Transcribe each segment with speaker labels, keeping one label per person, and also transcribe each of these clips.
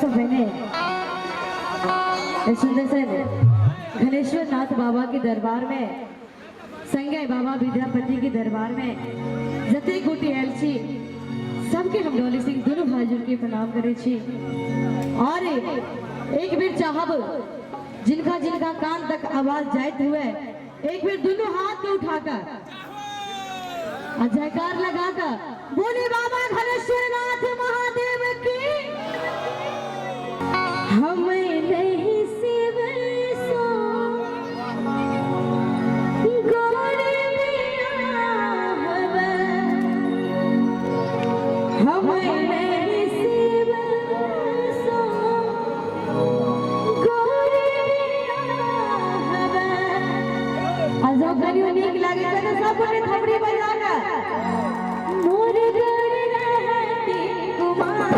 Speaker 1: सबसे पहले सुंदर सर घनेश्वर नाथ बाबा के दरबार में संगे बाबा विद्यापति के दरबार में जते गोटे आयल छी, सबके हम डॉली सिंह दोनों हाथ जोड़ के प्रणाम करे छी। और एक बेर चाहब जिनका जिनका कान तक आवाज जाइत हुए एक बेर दोनों हाथ के उठाकर आ जयकार लगाकर बोले बाबा घनेश्वर नाथ महादेव की। हम नहीं शिव सो गौर बियाहब, हम नहीं शिव सो गौर बियाहब। आ जब कनियो नीक लागे छै तऽ सब गोटे थपड़ी बजा कऽ मोर गोर रहती कुमार।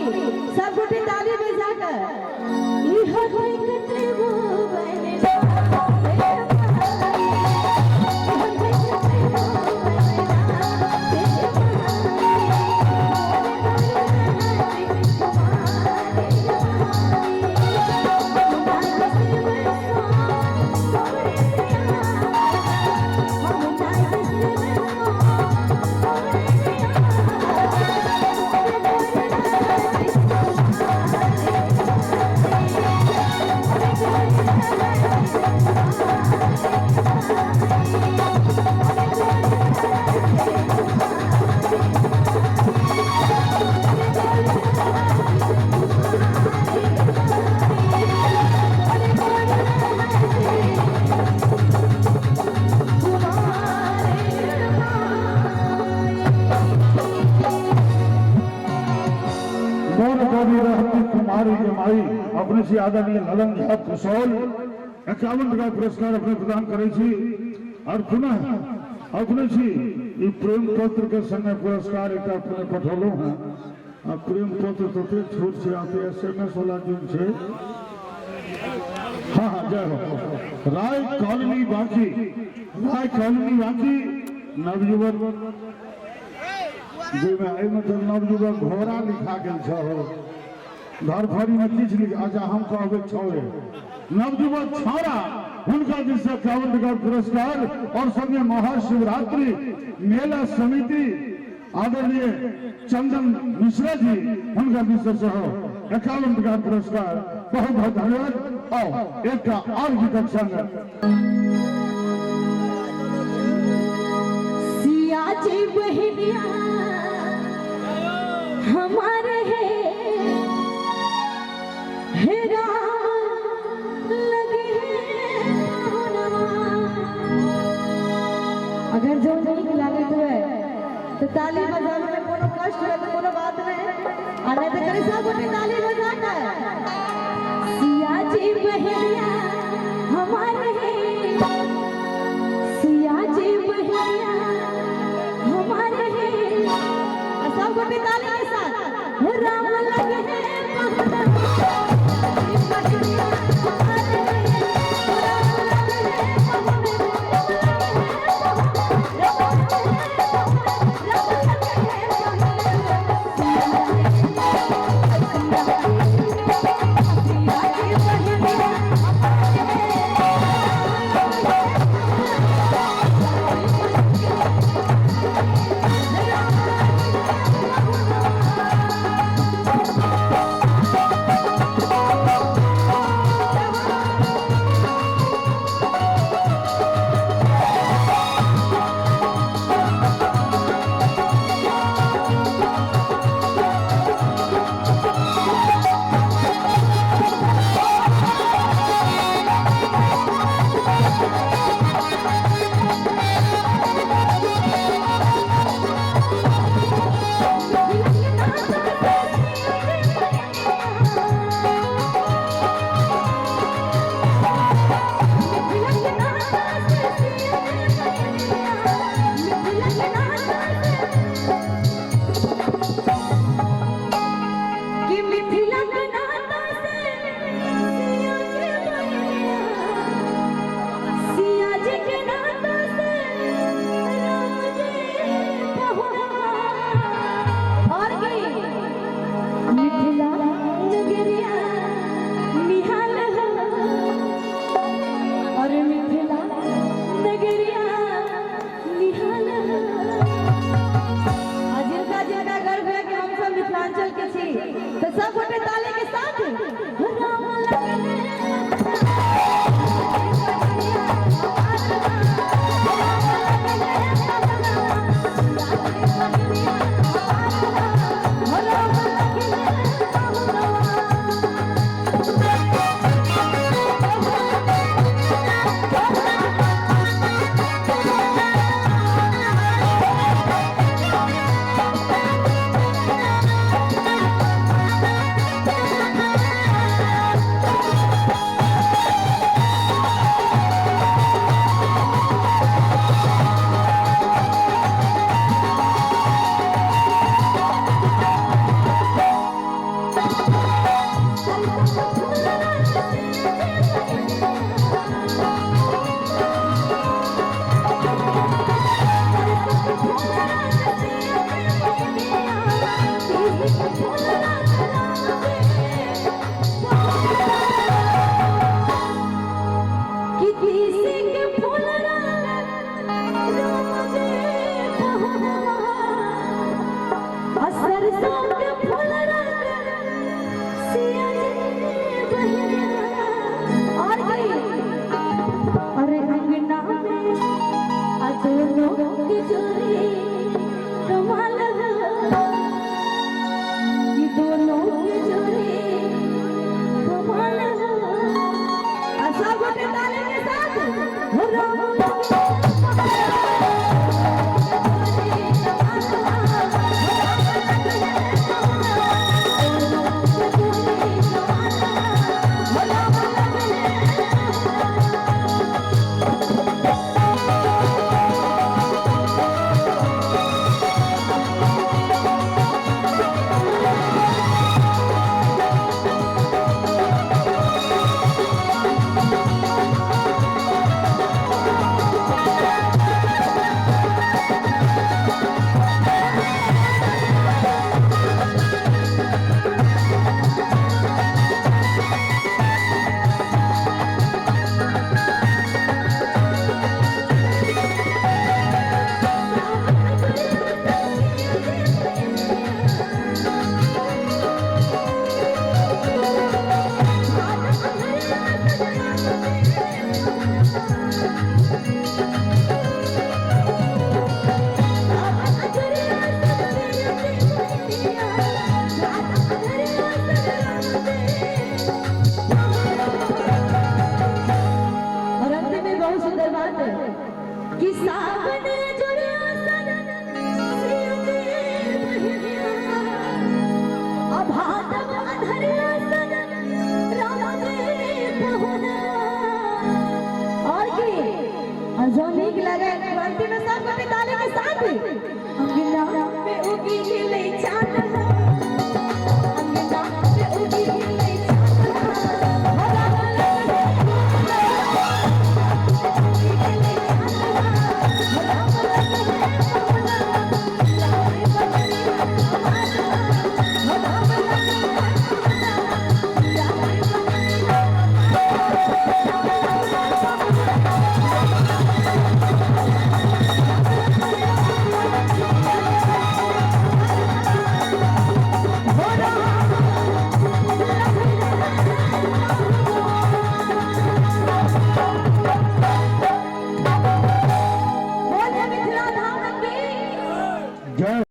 Speaker 1: की सब गोटे ताली बजा कर इह देखते वो
Speaker 2: अपने से आदरणीय ललन झा कुशल 51 टका पुरस्कार अपने प्रदान करै छी और पुनः अपने छी ई प्रेम पत्र के संगे पुरस्कार एक अपने पठौलहुँ हैं। आ प्रेम पत्र तते छोट छै, आते एसएमएस वाला जुग छै। हाँ हाँ जय हो। राय कॉलोनी बाकी, राय कॉलोनी बाकी नवयुवक जाहिमे एहिमे तऽ नवयुवक घोड़ा लिखा गेल छौ, धरफड़ी में किछु लिख। अच्छा हम कहबै छौड़े नवयुवक छौड़ा, हुनका दिस 51 टका पुरस्कार और संगे महाशिवरात्रि मेला समिति आदरणीय चंदन मिश्रा जी, हुनका दिस सेहो 51 टका पुरस्कार। बहुत बहुत धन्यवाद। आओ एकटा और गीतक संग
Speaker 1: सिया जी बहनिया हमारे है हे राम लगे अगर जो नीक लागत हुए तो ताली बजावे में कोनो कष्ट हुए तो कोनो बात नहीं, आ नहीं तो करी सब गोटे ताली बजा कर। सिया जी बहनिया हमारे है, सिया जी बहनिया हमारे है, सब गोटे ताली के साथ राम लगे हैं। Thank you.